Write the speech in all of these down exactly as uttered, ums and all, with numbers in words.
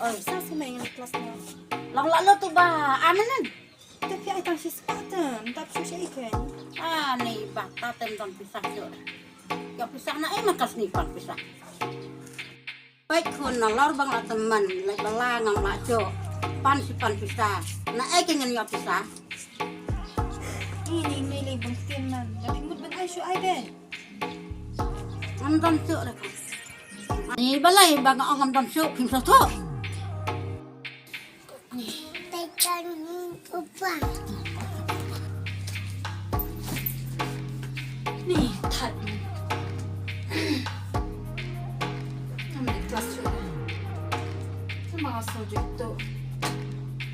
Oi, sa sa mai ngan klas na. Long la lo tu ba, amanan. Te phi ai tang shi spah te, nda phi shu shi ikan. Ah, ni ba, ta tem don pisa shu. Yo pisa na ai makas ni pan pisa. Peit khun nalor bang la teman, leit bala ngam la jok. Pan shi pan pisa. Na ai ke ngan yo pisa. Ini mili bang teman. Tapi mut bang ai shu ai be. Ngam don suk re khun. Ni balei ba nga ong ngam don suk, phim suk. Ni. Ni, that. Ngam leh klas shuh. Sa ma nga sngewthuh.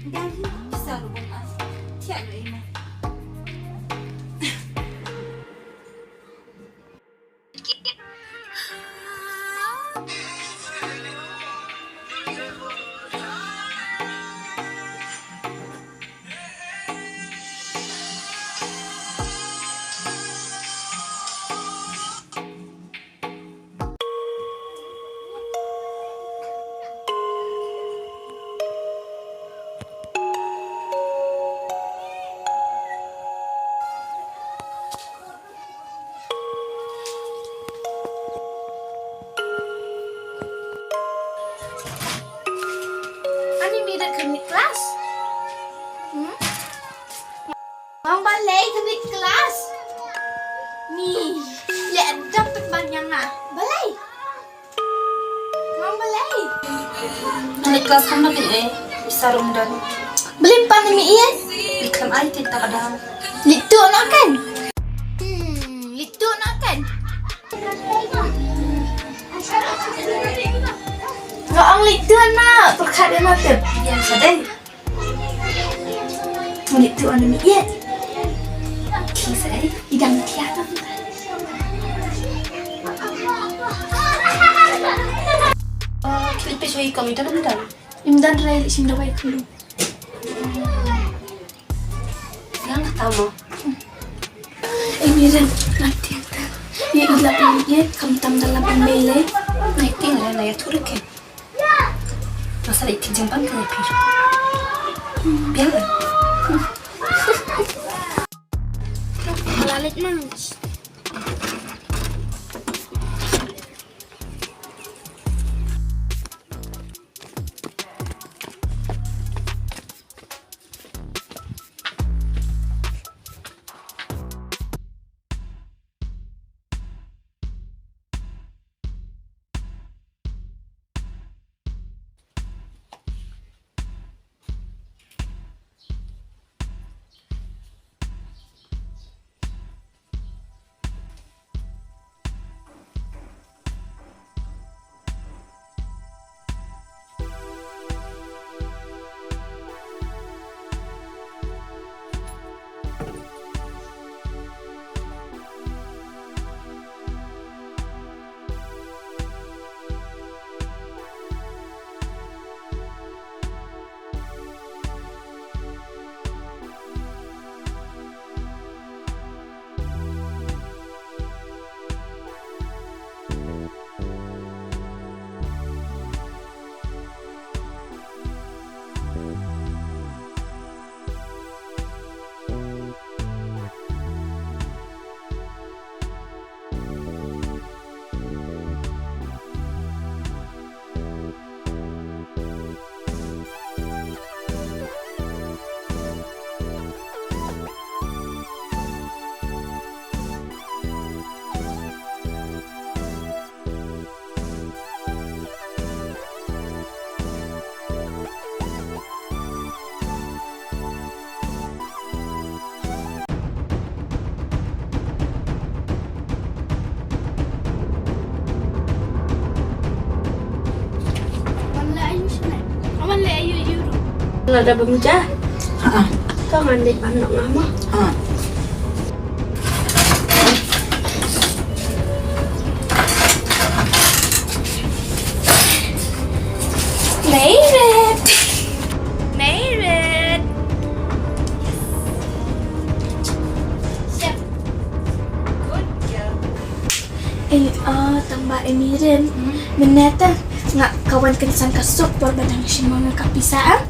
Dang hi, sa ruh bun ah. Thiah ruh ïa nga. Ani mi da khyndiat klas. Hmm? Ngam balei khyndiat klas. Ni, leh dap tak ban yang ah. Balei? Ngam balei. Ani klas kam na mi eh, isa rum dan. Balei pan mi eh? Iklam ai ti tak ada. Litu nak kan? Hmm, litu nak kan? Nga ong litu na, perkat dia mata. Yang sadai. Ngi tu anu mi iet. Ki sai, idang tiada. Ki pe soi kami dalam dalam. Imdan rai li sim dawai kulu. Yang kata mo. Eh, Miran, nanti yang tak. Ya, ilah pun iet, kam tam dalam ambil eh. Nanti lah, lah ya turun ke. Masa lagi kijang bang kena pir. Biar lah. Lalit mas. Lada bemja. Ha. Kau ngan dek anak nama. Ha. Made it. Made it. Chef. Good girl. Eh, ah, tang ba Emirin. Hmm? Meneta. Nga ka wan kynsan ka suk por ba dang shim ma nga ka pisa, em.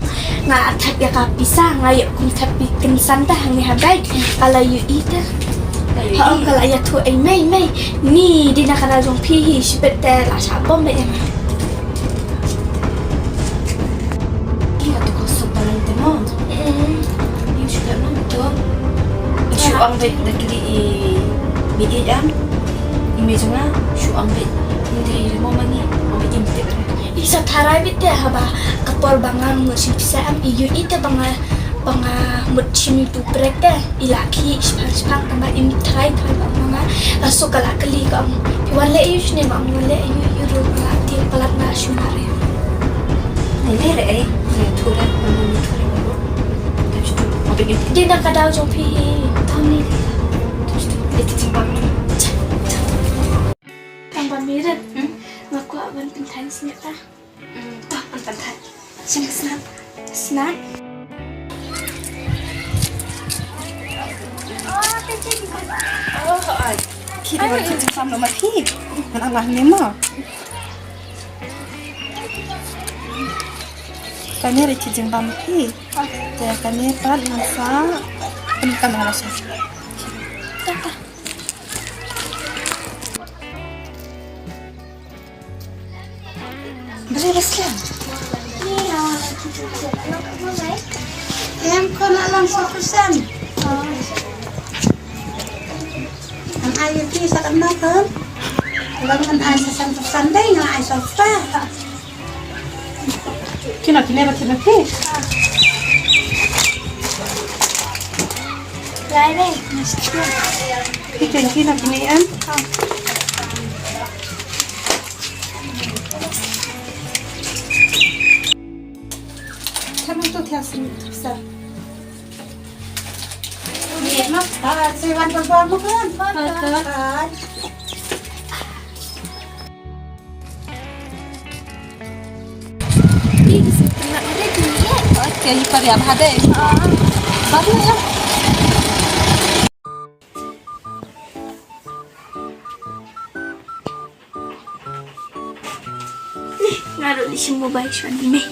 Nga thep ïa ka pisa, nga ïoh kum thep pi kynsan ta hangne ha bag. Ka la ïohi ta. Ka la ïohi. Hooid, ka la ïathuh ei mei mei. Ni dei na ka daw jong phi hi, shibit te la shah bom beit ïa nga. Ki atu ka suk balang te mo. Mm. Ïa shu kat mo to. Shu ong beit da kli i mi i am. I mei jong nga shu ong beit. Ni dei mo ma ngi. Ong beit im tip. I sa tharai beit te haba ka por ba nga mut shim pisa, em, i ïohi te ba nga, ba nga mut shim i tu prek te. I la khih shipang shipang tang ba im tharai tharai ba ma nga. Ka suk ka la kylli ka ong, phi wan leh aïu shane? Ba nga wan leh aïu aïu ruh, nga la tieng palat, nga la shu mareh. Nai leh re ei, nai thu re, nai thu re. Dei na ka daw jong phi hi. Tang ni dei. Dei ki jingbam. Tang ba miret. Hmm? Nga kwah ban pynthait sngewta. Hmm, to, an pynthait. Shen ka snak. Snak. Oh, oh. Ki dei ki jingbam lo ma phi. Ngan ang lah ni mo. Kane re ki jingbam phi. Te kane pat ngan sa pynkan ala sa. Bale, bale, slem. Em, ko na lang satu sen. An ai ïa phi sa kan na kan. Lang an ai sa sen tu sen dei, ngan ai sa pa. Kino kine ba kine phi. Lai dei, mesti. Phi ken kino kine em. Thang tu thang sini sa. Ni ma, ah, si wan pon pon mo kan. Pon pon. Ih, si kena ni deh, ni deh. Okay, ipar ya, bahade. Ah, baru ya. Nga ruh leit shim mobile shuwa ïa i mei.